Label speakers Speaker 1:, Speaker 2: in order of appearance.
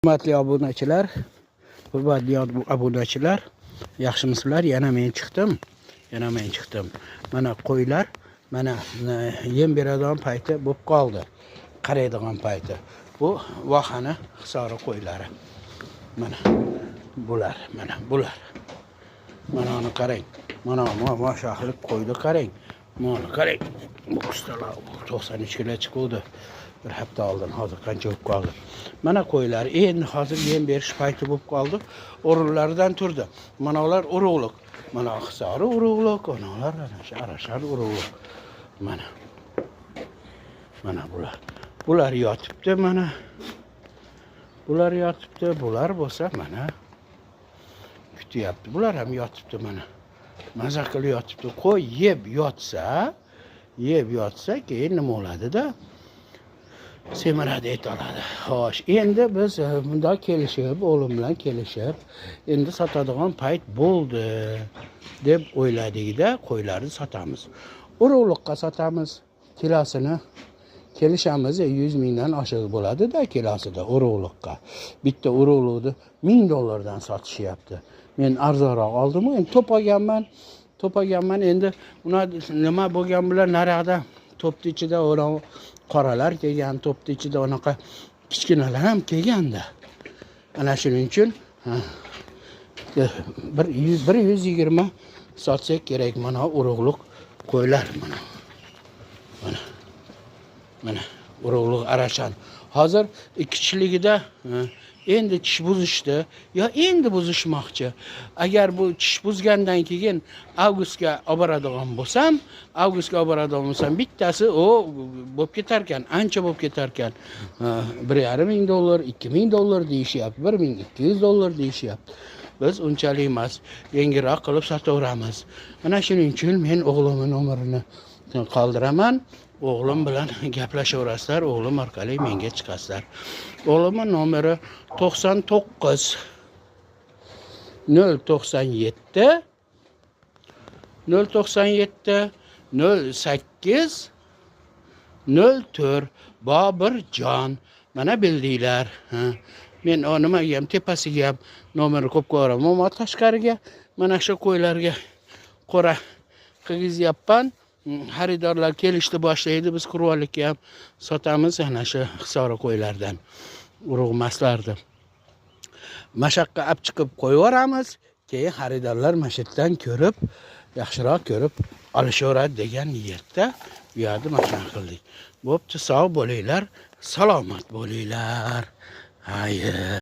Speaker 1: Hurmatli obunachilar, hurmatli obunachilar, yaxshimisizlar? Yana men chiqdim. Yana men chiqdim. Mana qo'ylar, mana yem beradigan payti bo'lib qoldi. Qaraydigan payti. Bu Vohani Hisori qo'ylari. Mana bular, mana bular. Mana uni qarang. Mana bu shoxlik qo'yni qarang. Mana qarang. Bu ustalar 93 kilo chiquvdi. Bir hafta oldin, hozir qancha bo'lib qoldi. Mana qo'ylar endi hozir yem berish payti bo'lib qoldi. O'rinlaridan turdi. Mana ular urug'liq. Mana Hisori urug'liq, mana ular ana shu Arashan urug'liq. Mana. Mana bular. Bular yotibdi mana. Bular yotibdi, bular bo'lsa mana kutyapti. Bular ham yotibdi mana. Maza qilib yotibdi. Qo'y yeb yotsa, yeb yotsa keyin nima bo'ladi-da? Semiradi, et oladi. Xo'sh, endi biz bundoq kelishib, o'g'lim bilan kelishib, endi sotadigan payt bo'ldi deb o'yladikda, qo'ylarni sotamiz. Urug'liqqa sotamiz, kilosini kelishamiz, 100 mingdan oshiq bo'ladi-da kilosida urug'liqqa. Bitta urug'liqni 1000 dollardan sotishyapti. Men arzonroq oldim, endi to'p olganman. To'p olganman, endi ular nima bo'lgan bilan naryoqda to'pni ichida ular qoralar kelgan, to'pni ichida unaqa kichkinalar ham kelganda. Ana shuning uchun bir yuz, 120 sotsak kerak mana urug'liq qo'ylar mana. Mana. Mana urug'liq Arashan. Hozir ikki tishligida endi tish buzishdi yo endi buzishmoqchi. Agar bu tish buzgandan keyin avgustga olib boradigan bo'lsam, avgustga olib boradigan bo'lsam, bittasi u bo'lib ketar ekan, ancha bo'lib ketar ekan. 1,5 ming dollar, 2000 dollar deyishyapti, 1200 dollar deyishyapti. Biz unchalik emas, yengilroq qilib sotaveramiz. Mana shuning uchun men o'g'limni nomerini qoldiraman. O'g'lim bilan gaplashaverasizlar, o'g'lim orqali menga chiqasizlar. O'g'limning nomeri 99 097 097 08 04 Bobirjon. Mana bildinglar. Ha. Men o nimaga ham, tepasiga ham nomerni qo'yib qo'yaman. Momo tashqariga mana shu qo'ylarga qo'ra qilgizyapman. Xaridorlar kelishni boshlaydi. Biz qurbonlikka ham sotamiz ana shu Hisori qo'ylardan. Urug' maslarni. Mashaqqa olib chiqib qo'yib yuboramiz. Keyin xaridorlar mana shu yerdan ko'rib, yaxshiroq ko'rib olishaveradi degan niyatda bu yerda mana shunaqa qildik. Bo'pti, sog' bo'linglar, salomat bo'linglar. Xayr.